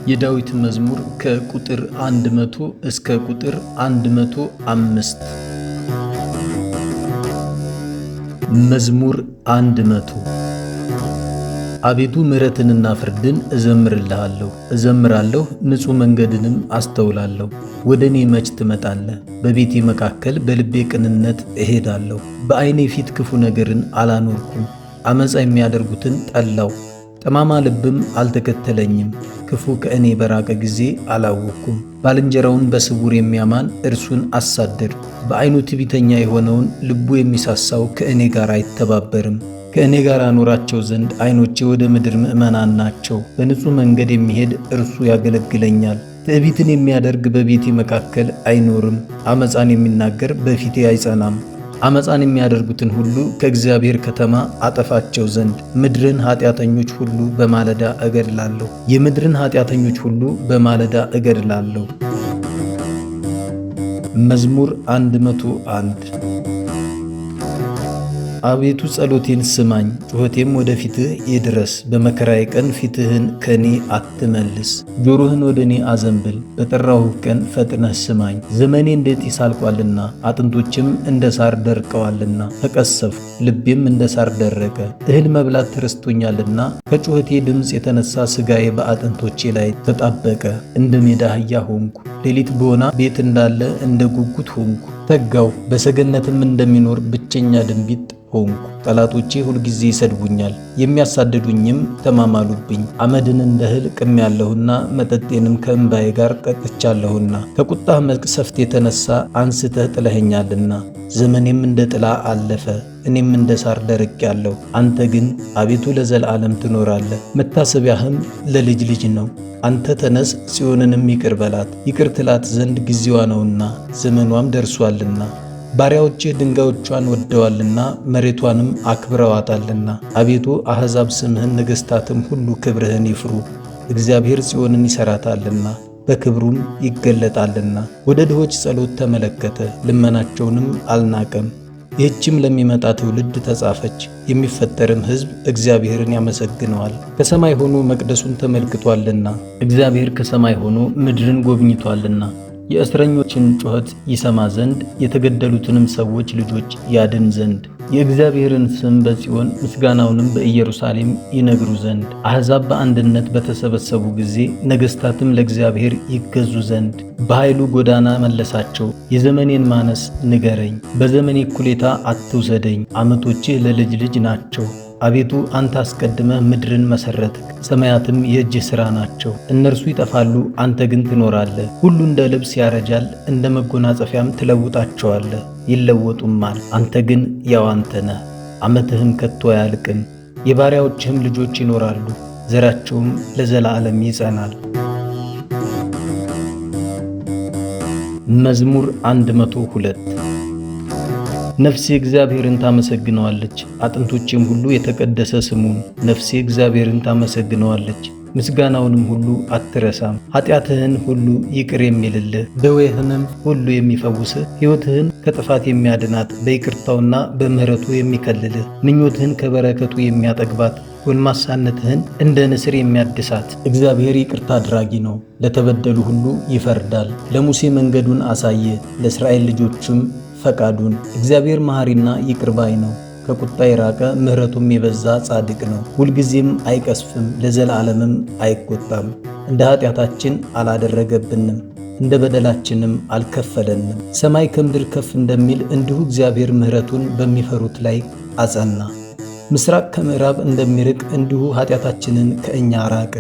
የዳዊት መዝሙር ከቁጥር 100 እስከ ቁጥር 105። መዝሙር 100። አቤቱ ምሕረትንና ፍርድን እዘምርልሃለሁ፣ እዘምራለሁ፣ ንጹሕ መንገድንም አስተውላለሁ። ወደ እኔ መች ትመጣለህ? በቤቴ መካከል በልቤ ቅንነት እሄዳለሁ። በዓይኔ ፊት ክፉ ነገርን አላኖርኩም። ዓመፃ የሚያደርጉትን ጠላው፣ ጠማማ ልብም አልተከተለኝም። ክፉ ከእኔ በራቀ ጊዜ አላወቅኩም። ባልንጀራውን በስውር የሚያማን እርሱን አሳደድኩ። በዓይኑ ትዕቢተኛ የሆነውን ልቡ የሚሳሳው ከእኔ ጋር አይተባበርም። ከእኔ ጋር አኖራቸው ዘንድ ዓይኖቼ ወደ ምድር ምዕመናን ናቸው። በንጹሕ መንገድ የሚሄድ እርሱ ያገለግለኛል። ትዕቢትን የሚያደርግ በቤቴ መካከል አይኖርም። ዓመፃን የሚናገር በፊቴ አይጸናም። ዓመፃን የሚያደርጉትን ሁሉ ከእግዚአብሔር ከተማ አጠፋቸው ዘንድ ምድርን ኃጢአተኞች ሁሉ በማለዳ እገድላለሁ። የምድርን ኃጢአተኞች ሁሉ በማለዳ እገድላለሁ። መዝሙር 101። አቤቱ ጸሎቴን ስማኝ፣ ጩኸቴም ወደ ፊትህ ይድረስ። በመከራዬ ቀን ፊትህን ከእኔ አትመልስ። ጆሮህን ወደ እኔ አዘንብል፣ በጠራሁህ ቀን ፈጥነህ ስማኝ። ዘመኔ እንደ ጢስ አልቋልና፣ አጥንቶችም እንደ ሳር ደርቀዋልና። ተቀሰፍኩ፣ ልቤም እንደ ሳር ደረቀ። እህል መብላት ተረስቶኛልና፣ ከጩኸቴ ድምፅ የተነሳ ሥጋዬ በአጥንቶቼ ላይ ተጣበቀ። እንደ ሜዳ አህያ ሆንኩ፣ ሌሊት በወና ቤት እንዳለ እንደ ጉጉት ሆንኩ። ተጋው፣ በሰገነትም እንደሚኖር ብቸኛ ድንቢጥ ሆንኩ። ጠላቶቼ ሁልጊዜ ይሰድቡኛል፣ የሚያሳድዱኝም ተማማሉብኝ። አመድን እንደ እህል ቅሜያለሁና መጠጤንም ከእንባዬ ጋር ጠጥቻለሁና፣ ከቁጣህ መቅሰፍት የተነሳ አንስተህ ጥለኸኛልና። ዘመኔም እንደ ጥላ አለፈ፣ እኔም እንደ ሳር ደርቄአለሁ። አንተ ግን አቤቱ ለዘላለም ትኖራለህ፣ መታሰቢያህም ለልጅ ልጅ ነው። አንተ ተነስ፣ ጽዮንንም ይቅር በላት፣ ይቅር ትላት ዘንድ ጊዜዋ ነውና ዘመኗም ደርሷልና። ባሪያዎችህ ድንጋዮቿን ወደዋልና መሬቷንም አክብረዋታልና። አቤቱ አሕዛብ ስምህን፣ ነገሥታትም ሁሉ ክብርህን ይፍሩ። እግዚአብሔር ጽዮንን ይሠራታልና በክብሩም ይገለጣልና። ወደ ድሆች ጸሎት ተመለከተ፣ ልመናቸውንም አልናቀም። ይህችም ለሚመጣ ትውልድ ተጻፈች፣ የሚፈጠርም ሕዝብ እግዚአብሔርን ያመሰግነዋል። ከሰማይ ሆኖ መቅደሱን ተመልክቷልና፣ እግዚአብሔር ከሰማይ ሆኖ ምድርን ጎብኝቷልና። የእስረኞችን ጩኸት ይሰማ ዘንድ የተገደሉትንም ሰዎች ልጆች ያድን ዘንድ፣ የእግዚአብሔርን ስም በጽዮን ምስጋናውንም በኢየሩሳሌም ይነግሩ ዘንድ፣ አሕዛብ በአንድነት በተሰበሰቡ ጊዜ ነገሥታትም ለእግዚአብሔር ይገዙ ዘንድ። በኃይሉ ጎዳና መለሳቸው። የዘመኔን ማነስ ንገረኝ፣ በዘመኔ እኩሌታ አትውሰደኝ። ዓመቶችህ ለልጅ ልጅ ናቸው። አቤቱ አንተ አስቀድመህ ምድርን መሠረትክ፣ ሰማያትም የእጅህ ሥራ ናቸው። እነርሱ ይጠፋሉ፣ አንተ ግን ትኖራለህ። ሁሉ እንደ ልብስ ያረጃል፣ እንደ መጎናጸፊያም ትለውጣቸዋለህ፣ ይለወጡማል። አንተ ግን ያው አንተ ነህ፣ ዓመትህም ከቶ አያልቅም። የባሪያዎችህም ልጆች ይኖራሉ፣ ዘራቸውም ለዘላለም ይጸናል። መዝሙር 102። ነፍሴ እግዚአብሔርን ታመሰግነዋለች፣ አጥንቶቼም ሁሉ የተቀደሰ ስሙን። ነፍሴ እግዚአብሔርን ታመሰግነዋለች፣ ምስጋናውንም ሁሉ አትረሳም። ኃጢአትህን ሁሉ ይቅር የሚልልህ፣ ደዌህንም ሁሉ የሚፈውስህ፣ ሕይወትህን ከጥፋት የሚያድናት፣ በይቅርታውና በምሕረቱ የሚከልልህ፣ ምኞትህን ከበረከቱ የሚያጠግባት፣ ጎልማሳነትህን እንደ ንስር የሚያድሳት። እግዚአብሔር ይቅርታ አድራጊ ነው፣ ለተበደሉ ሁሉ ይፈርዳል። ለሙሴ መንገዱን አሳየ፣ ለእስራኤል ልጆችም ፈቃዱን። እግዚአብሔር መሐሪና ይቅር ባይ ነው፣ ከቁጣ የራቀ ምሕረቱም የበዛ ጻድቅ ነው። ሁልጊዜም አይቀስፍም፣ ለዘላለምም አይቆጣም። እንደ ኃጢአታችን አላደረገብንም፣ እንደ በደላችንም አልከፈለንም። ሰማይ ከምድር ከፍ እንደሚል እንዲሁ እግዚአብሔር ምሕረቱን በሚፈሩት ላይ አጸና። ምስራቅ ከምዕራብ እንደሚርቅ እንዲሁ ኃጢአታችንን ከእኛ ራቀ።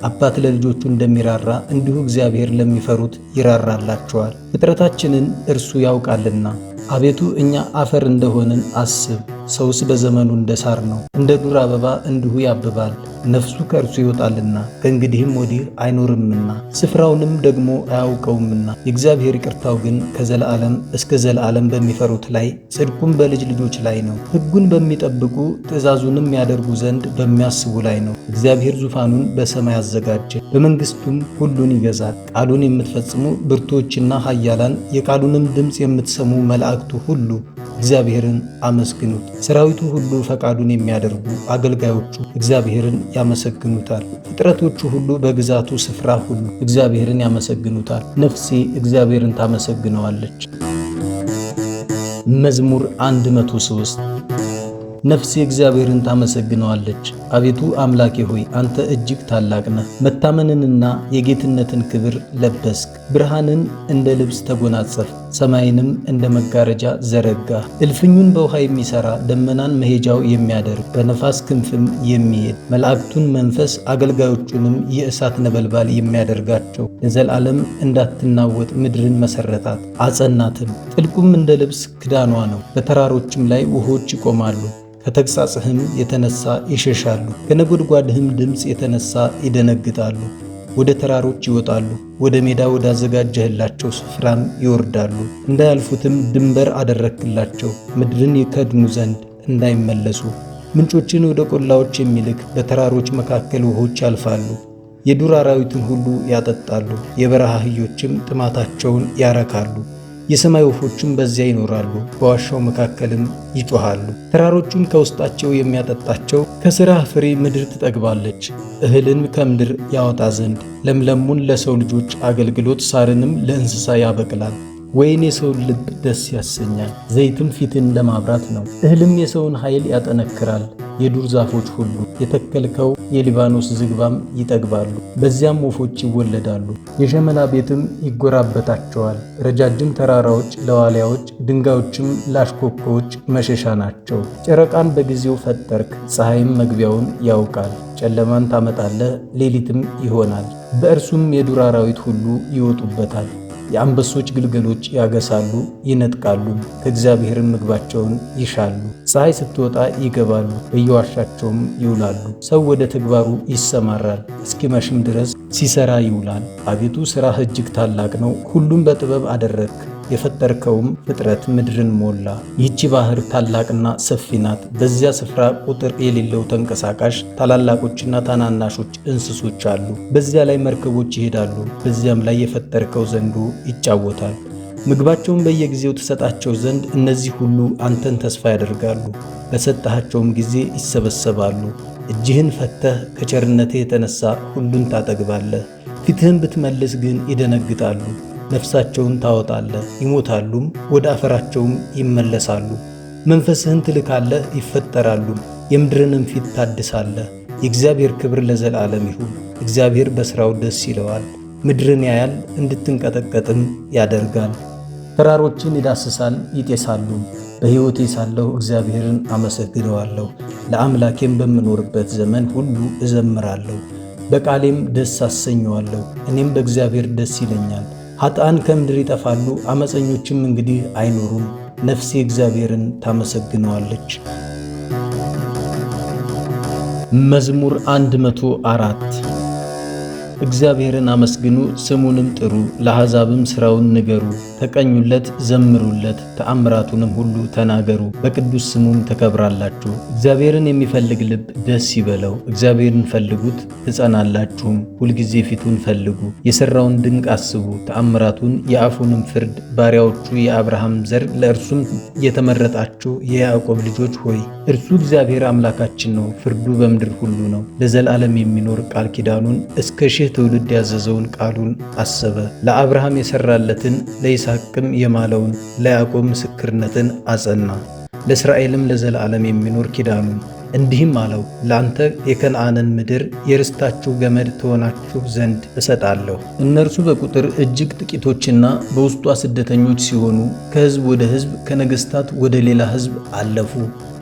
አባት ለልጆቹ እንደሚራራ እንዲሁ እግዚአብሔር ለሚፈሩት ይራራላቸዋል። ፍጥረታችንን እርሱ ያውቃልና። አቤቱ እኛ አፈር እንደሆንን አስብ። ሰውስ በዘመኑ እንደ ሳር ነው፣ እንደ ዱር አበባ እንዲሁ ያብባል። ነፍሱ ከእርሱ ይወጣልና ከእንግዲህም ወዲህ አይኖርምና፣ ስፍራውንም ደግሞ አያውቀውምና። የእግዚአብሔር ይቅርታው ግን ከዘላለም እስከ ዘላለም በሚፈሩት ላይ፣ ጽድቁም በልጅ ልጆች ላይ ነው። ሕጉን በሚጠብቁ ትእዛዙንም ያደርጉ ዘንድ በሚያስቡ ላይ ነው። እግዚአብሔር ዙፋኑን በሰማይ አዘጋጀ፣ በመንግሥቱም ሁሉን ይገዛል። ቃሉን የምትፈጽሙ ብርቱዎችና ኃያላን፣ የቃሉንም ድምፅ የምትሰሙ መላእክቱ ሁሉ እግዚአብሔርን አመስግኑት። ሰራዊቱ ሁሉ ፈቃዱን የሚያደርጉ አገልጋዮቹ እግዚአብሔርን ያመሰግኑታል። ፍጥረቶቹ ሁሉ በግዛቱ ስፍራ ሁሉ እግዚአብሔርን ያመሰግኑታል። ነፍሴ እግዚአብሔርን ታመሰግነዋለች። መዝሙር 103። ነፍሴ እግዚአብሔርን ታመሰግነዋለች። አቤቱ አምላኬ ሆይ፣ አንተ እጅግ ታላቅ ነህ። መታመንንና የጌትነትን ክብር ለበስክ። ብርሃንን እንደ ልብስ ተጎናጸፍህ፣ ሰማይንም እንደ መጋረጃ ዘረጋህ። እልፍኙን በውኃ የሚሠራ፣ ደመናን መሄጃው የሚያደርግ፣ በነፋስ ክንፍም የሚሄድ፣ መላእክቱን መንፈስ አገልጋዮቹንም የእሳት ነበልባል የሚያደርጋቸው፣ ለዘላለም እንዳትናወጥ ምድርን መሠረታት አጸናትም። ጥልቁም እንደ ልብስ ክዳኗ ነው። በተራሮችም ላይ ውሆች ይቆማሉ። ከተግሣጽህም የተነሳ ይሸሻሉ፣ ከነጎድጓድህም ድምፅ የተነሳ ይደነግጣሉ። ወደ ተራሮች ይወጣሉ፣ ወደ ሜዳ ወዳዘጋጀህላቸው ስፍራም ይወርዳሉ። እንዳያልፉትም ድንበር አደረግክላቸው፣ ምድርን ይከድኑ ዘንድ እንዳይመለሱ። ምንጮችን ወደ ቆላዎች የሚልክ፣ በተራሮች መካከል ውሆች ያልፋሉ። የዱር አራዊትን ሁሉ ያጠጣሉ፣ የበረሃ አህዮችም ጥማታቸውን ያረካሉ። የሰማይ ወፎችም በዚያ ይኖራሉ፣ በዋሻው መካከልም ይጮኻሉ። ተራሮቹን ከውስጣቸው የሚያጠጣቸው፣ ከሥራህ ፍሬ ምድር ትጠግባለች። እህልን ከምድር ያወጣ ዘንድ ለምለሙን ለሰው ልጆች አገልግሎት ሳርንም ለእንስሳ ያበቅላል። ወይን የሰውን ልብ ደስ ያሰኛል፣ ዘይትም ፊትን ለማብራት ነው። እህልም የሰውን ኃይል ያጠነክራል። የዱር ዛፎች ሁሉ የተከልከው የሊባኖስ ዝግባም ይጠግባሉ፣ በዚያም ወፎች ይወለዳሉ። የሸመላ ቤትም ይጎራበታቸዋል። ረጃጅም ተራራዎች ለዋልያዎች፣ ድንጋዮችም ለአሽኮኮዎች መሸሻ ናቸው። ጨረቃን በጊዜው ፈጠርክ፣ ፀሐይም መግቢያውን ያውቃል። ጨለማን ታመጣለህ፣ ሌሊትም ይሆናል። በእርሱም የዱር አራዊት ሁሉ ይወጡበታል። የአንበሶች ግልገሎች ያገሳሉ ይነጥቃሉ፣ ከእግዚአብሔርም ምግባቸውን ይሻሉ። ፀሐይ ስትወጣ ይገባሉ፣ በየዋሻቸውም ይውላሉ። ሰው ወደ ተግባሩ ይሰማራል፣ እስኪመሽም ድረስ ሲሰራ ይውላል። አቤቱ፣ ሥራህ እጅግ ታላቅ ነው፣ ሁሉም በጥበብ አደረግክ። የፈጠርከውም ፍጥረት ምድርን ሞላ። ይህቺ ባህር ታላቅና ሰፊ ናት። በዚያ ስፍራ ቁጥር የሌለው ተንቀሳቃሽ ታላላቆችና ታናናሾች እንስሶች አሉ። በዚያ ላይ መርከቦች ይሄዳሉ። በዚያም ላይ የፈጠርከው ዘንዶ ይጫወታል። ምግባቸውን በየጊዜው ትሰጣቸው ዘንድ እነዚህ ሁሉ አንተን ተስፋ ያደርጋሉ። በሰጠሃቸውም ጊዜ ይሰበሰባሉ። እጅህን ፈተህ ከቸርነትህ የተነሳ ሁሉን ታጠግባለህ። ፊትህን ብትመልስ ግን ይደነግጣሉ። ነፍሳቸውን ታወጣለህ፣ ይሞታሉም፣ ወደ አፈራቸውም ይመለሳሉ። መንፈስህን ትልካለህ፣ ይፈጠራሉ፣ የምድርንም ፊት ታድሳለህ። የእግዚአብሔር ክብር ለዘላለም ይሁን። እግዚአብሔር በሥራው ደስ ይለዋል። ምድርን ያያል፣ እንድትንቀጠቀጥም ያደርጋል። ተራሮችን ይዳስሳል፣ ይጤሳሉ። በሕይወቴ ሳለሁ እግዚአብሔርን አመሰግነዋለሁ። ለአምላኬም በምኖርበት ዘመን ሁሉ እዘምራለሁ። በቃሌም ደስ አሰኘዋለሁ። እኔም በእግዚአብሔር ደስ ይለኛል። ኃጥአን ከምድር ይጠፋሉ፣ ዓመፀኞችም እንግዲህ አይኖሩም። ነፍሴ እግዚአብሔርን ታመሰግነዋለች። መዝሙር 104። እግዚአብሔርን አመስግኑ፣ ስሙንም ጥሩ፣ ለአሕዛብም ሥራውን ንገሩ። ተቀኙለት፣ ዘምሩለት፣ ተአምራቱንም ሁሉ ተናገሩ። በቅዱስ ስሙም ተከብራላችሁ። እግዚአብሔርን የሚፈልግ ልብ ደስ ይበለው። እግዚአብሔርን ፈልጉት ትጸናላችሁም። ሁልጊዜ ፊቱን ፈልጉ። የሠራውን ድንቅ አስቡ፣ ተአምራቱን፣ የአፉንም ፍርድ። ባሪያዎቹ የአብርሃም ዘር፣ ለእርሱም የተመረጣችሁ የያዕቆብ ልጆች ሆይ፣ እርሱ እግዚአብሔር አምላካችን ነው፣ ፍርዱ በምድር ሁሉ ነው። ለዘላለም የሚኖር ቃል ኪዳኑን፣ እስከ ሺህ ትውልድ ያዘዘውን ቃሉን አሰበ። ለአብርሃም የሠራለትን፣ ለይስሐቅም የማለውን፣ ለያዕቆብ ምስክርነትን አጸና፣ ለእስራኤልም ለዘላለም የሚኖር ኪዳኑን። እንዲህም አለው፣ ለአንተ የከነዓንን ምድር የርስታችሁ ገመድ ትሆናችሁ ዘንድ እሰጣለሁ። እነርሱ በቁጥር እጅግ ጥቂቶችና በውስጧ ስደተኞች ሲሆኑ ከሕዝብ ወደ ሕዝብ፣ ከነገሥታት ወደ ሌላ ሕዝብ አለፉ።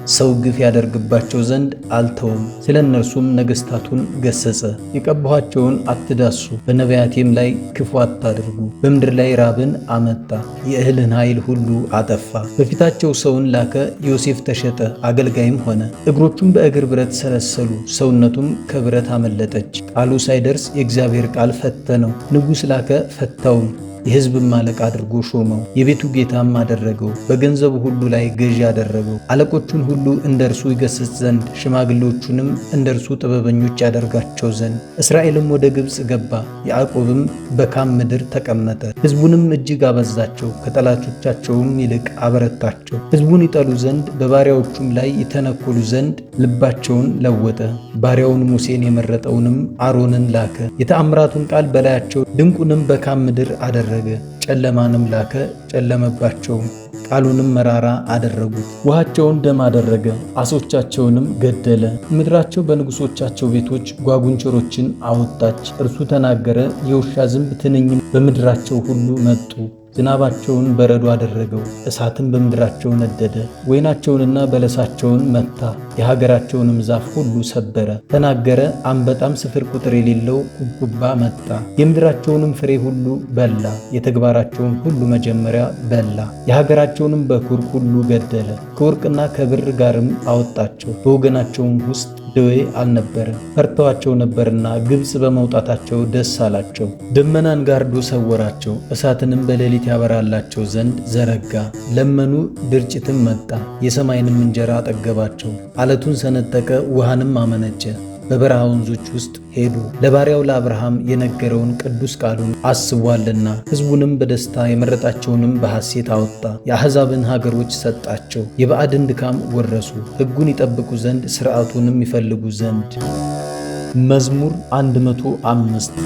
ሰው ግፍ ያደርግባቸው ዘንድ አልተውም። ስለ እነርሱም ነገሥታቱን ገሠጸ። የቀባኋቸውን አትዳሱ፣ በነቢያቴም ላይ ክፉ አታድርጉ። በምድር ላይ ራብን አመጣ፣ የእህልን ኃይል ሁሉ አጠፋ። በፊታቸው ሰውን ላከ፣ ዮሴፍ ተሸጠ፣ አገልጋይም ሆነ። እግሮቹም በእግር ብረት ሰለሰሉ፣ ሰውነቱም ከብረት አመለጠች። ቃሉ ሳይደርስ የእግዚአብሔር ቃል ፈተነው። ንጉሥ ላከ፣ ፈታውም። የሕዝብም አለቃ አድርጎ ሾመው። የቤቱ ጌታም አደረገው፣ በገንዘቡ ሁሉ ላይ ገዢ አደረገው። አለቆቹን ሁሉ እንደ እርሱ ይገሥጽ ዘንድ፣ ሽማግሌዎቹንም እንደ እርሱ ጥበበኞች ያደርጋቸው ዘንድ። እስራኤልም ወደ ግብፅ ገባ፣ ያዕቆብም በካም ምድር ተቀመጠ። ሕዝቡንም እጅግ አበዛቸው፣ ከጠላቶቻቸውም ይልቅ አበረታቸው። ሕዝቡን ይጠሉ ዘንድ በባሪያዎቹም ላይ ይተነኮሉ ዘንድ ልባቸውን ለወጠ። ባሪያውን ሙሴን የመረጠውንም አሮንን ላከ። የተአምራቱን ቃል በላያቸው ድንቁንም በካም ምድር አደረገ። ጨለማንም ላከ፣ ጨለመባቸውም። ቃሉንም መራራ አደረጉት። ውሃቸውን ደም አደረገ፣ ዓሦቻቸውንም ገደለ። ምድራቸው በንጉሶቻቸው ቤቶች ጓጉንቸሮችን አወጣች። እርሱ ተናገረ፣ የውሻ ዝንብ ትንኝም በምድራቸው ሁሉ መጡ። ዝናባቸውን በረዶ አደረገው፣ እሳትም በምድራቸው ነደደ። ወይናቸውንና በለሳቸውን መታ፣ የሀገራቸውንም ዛፍ ሁሉ ሰበረ። ተናገረ፣ አንበጣም ስፍር ቁጥር የሌለው ኩብኩባ መጣ። የምድራቸውንም ፍሬ ሁሉ በላ፣ የተግባራቸውን ሁሉ መጀመሪያ በላ። የሀገራቸውንም በኩር ሁሉ ገደለ። ከወርቅና ከብር ጋርም አወጣቸው። በወገናቸውም ውስጥ ደዌ አልነበረም። ፈርተዋቸው ነበርና ግብፅ በመውጣታቸው ደስ አላቸው። ደመናን ጋርዶ ሰወራቸው፣ እሳትንም በሌሊት ያበራላቸው ዘንድ ዘረጋ። ለመኑ፣ ድርጭትም መጣ፣ የሰማይንም እንጀራ አጠገባቸው። ዓለቱን ሰነጠቀ፣ ውሃንም አመነጨ። በበረሃ ወንዞች ውስጥ ሄዱ። ለባሪያው ለአብርሃም የነገረውን ቅዱስ ቃሉን አስቧልና፣ ሕዝቡንም በደስታ የመረጣቸውንም በሐሴት አወጣ። የአሕዛብን ሀገሮች ሰጣቸው፣ የባዕድን ድካም ወረሱ። ሕጉን ይጠብቁ ዘንድ ሥርዓቱንም ይፈልጉ ዘንድ። መዝሙር 105።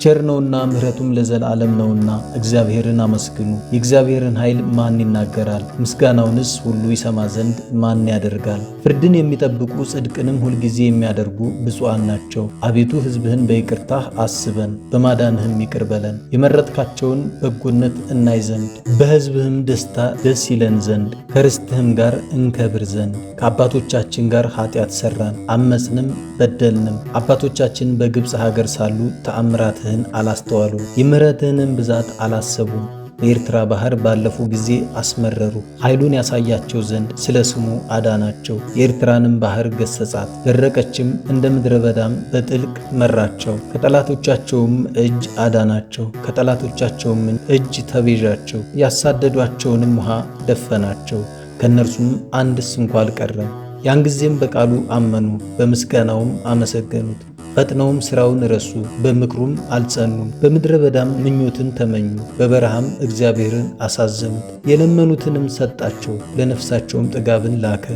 ቸር ነውና ምሕረቱም ለዘላለም ነውና እግዚአብሔርን አመስግኑ። የእግዚአብሔርን ኃይል ማን ይናገራል? ምስጋናውንስ ሁሉ ይሰማ ዘንድ ማን ያደርጋል? ፍርድን የሚጠብቁ ጽድቅንም ሁልጊዜ የሚያደርጉ ብፁዓን ናቸው። አቤቱ ሕዝብህን በይቅርታህ አስበን፣ በማዳንህም ይቅር በለን። የመረጥካቸውን በጎነት እናይ ዘንድ በሕዝብህም ደስታ ደስ ይለን ዘንድ ከርስትህም ጋር እንከብር ዘንድ። ከአባቶቻችን ጋር ኃጢአት ሠራን፣ አመፅንም በደልንም። አባቶቻችን በግብፅ ሀገር ሳሉ ተአምራትህን አላስተዋሉም፣ የምሕረትህንም ብዛት አላሰቡም። በኤርትራ ባህር ባለፉ ጊዜ አስመረሩ። ኃይሉን ያሳያቸው ዘንድ ስለ ስሙ አዳናቸው። የኤርትራንም ባህር ገሠጻት፣ ደረቀችም፣ እንደ ምድረ በዳም በጥልቅ መራቸው። ከጠላቶቻቸውም እጅ አዳናቸው፣ ከጠላቶቻቸውም እጅ ተቤዣቸው። ያሳደዷቸውንም ውሃ ደፈናቸው፣ ከእነርሱም አንድስ እንኳ አልቀረም። ያን ጊዜም በቃሉ አመኑ፣ በምስጋናውም አመሰገኑት። ፈጥነውም ሥራውን ረሱ፣ በምክሩም አልጸኑም። በምድረ በዳም ምኞትን ተመኙ፣ በበረሃም እግዚአብሔርን አሳዘኑት። የለመኑትንም ሰጣቸው፣ ለነፍሳቸውም ጥጋብን ላከ።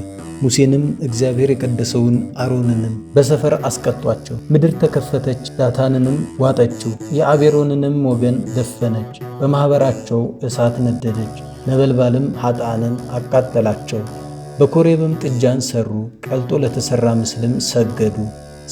ሙሴንም እግዚአብሔር የቀደሰውን አሮንንም በሰፈር አስቀጧቸው። ምድር ተከፈተች፣ ዳታንንም ዋጠችው፣ የአቤሮንንም ወገን ደፈነች። በማኅበራቸው እሳት ነደደች፣ ነበልባልም ኃጥአንን አቃጠላቸው። በኮሬብም ጥጃን ሰሩ፣ ቀልጦ ለተሠራ ምስልም ሰገዱ።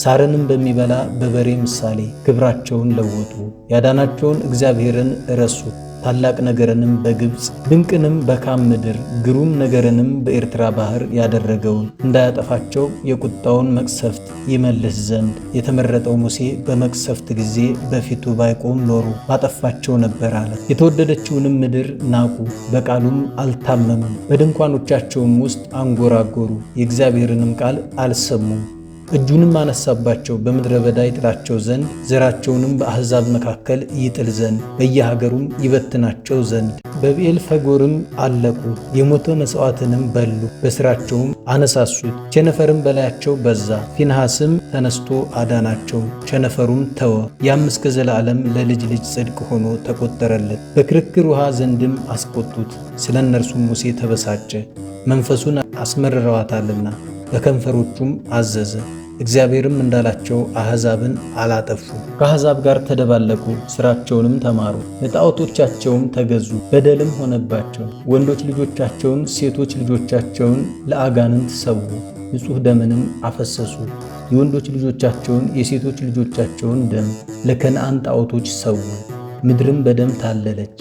ሳርንም በሚበላ በበሬ ምሳሌ ክብራቸውን ለወጡ። ያዳናቸውን እግዚአብሔርን ረሱ። ታላቅ ነገርንም በግብፅ ድንቅንም በካም ምድር ግሩም ነገርንም በኤርትራ ባህር ያደረገውን እንዳያጠፋቸው የቁጣውን መቅሰፍት ይመልስ ዘንድ የተመረጠው ሙሴ በመቅሰፍት ጊዜ በፊቱ ባይቆም ኖሮ ባጠፋቸው ነበር አለ። የተወደደችውንም ምድር ናቁ፣ በቃሉም አልታመኑም። በድንኳኖቻቸውም ውስጥ አንጎራጎሩ፣ የእግዚአብሔርንም ቃል አልሰሙም። እጁንም አነሳባቸው በምድረ በዳ ይጥላቸው ዘንድ፣ ዘራቸውንም በአሕዛብ መካከል ይጥል ዘንድ፣ በየሀገሩም ይበትናቸው ዘንድ። በብኤል ፈጎርም አለቁ፣ የሞተ መሥዋዕትንም በሉ፣ በሥራቸውም አነሳሱት። ቸነፈርም በላያቸው በዛ። ፊንሐስም ተነስቶ አዳናቸው፣ ቸነፈሩም ተወ። ያም እስከ ዘላለም ለልጅ ልጅ ጽድቅ ሆኖ ተቆጠረለት። በክርክር ውሃ ዘንድም አስቆጡት። ስለ እነርሱም ሙሴ ተበሳጨ፣ መንፈሱን አስመርረዋታልና በከንፈሮቹም አዘዘ። እግዚአብሔርም እንዳላቸው አሕዛብን አላጠፉም። ከአሕዛብ ጋር ተደባለቁ፣ ሥራቸውንም ተማሩ፣ ለጣዖቶቻቸውም ተገዙ፣ በደልም ሆነባቸው። ወንዶች ልጆቻቸውን ሴቶች ልጆቻቸውን ለአጋንንት ሰዉ፣ ንጹሕ ደምንም አፈሰሱ። የወንዶች ልጆቻቸውን የሴቶች ልጆቻቸውን ደም ለከነዓን ጣዖቶች ሰዉ። ምድርም በደም ታለለች፣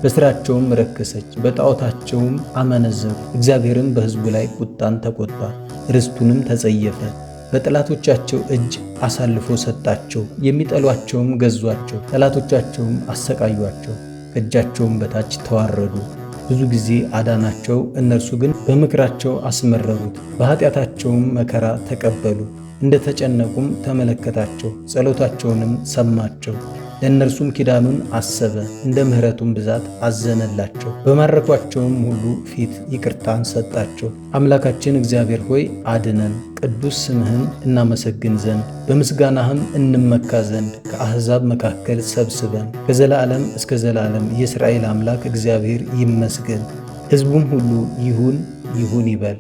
በሥራቸውም ረከሰች፣ በጣዖታቸውም አመነዘሩ። እግዚአብሔርም በሕዝቡ ላይ ቁጣን ተቆጣ፣ ርስቱንም ተጸየፈ። በጠላቶቻቸው እጅ አሳልፎ ሰጣቸው፣ የሚጠሏቸውም ገዟቸው፣ ጠላቶቻቸውም አሰቃዩአቸው፣ ከእጃቸውም በታች ተዋረዱ። ብዙ ጊዜ አዳናቸው፣ እነርሱ ግን በምክራቸው አስመረሩት፣ በኃጢአታቸውም መከራ ተቀበሉ። እንደተጨነቁም ተመለከታቸው፣ ጸሎታቸውንም ሰማቸው። ለእነርሱም ኪዳኑን አሰበ፣ እንደ ምሕረቱም ብዛት አዘነላቸው። በማረኳቸውም ሁሉ ፊት ይቅርታን ሰጣቸው። አምላካችን እግዚአብሔር ሆይ አድነን፣ ቅዱስ ስምህን እናመሰግን ዘንድ በምስጋናህም እንመካ ዘንድ ከአሕዛብ መካከል ሰብስበን። ከዘላለም እስከ ዘላለም የእስራኤል አምላክ እግዚአብሔር ይመስገን። ሕዝቡም ሁሉ ይሁን ይሁን ይበል።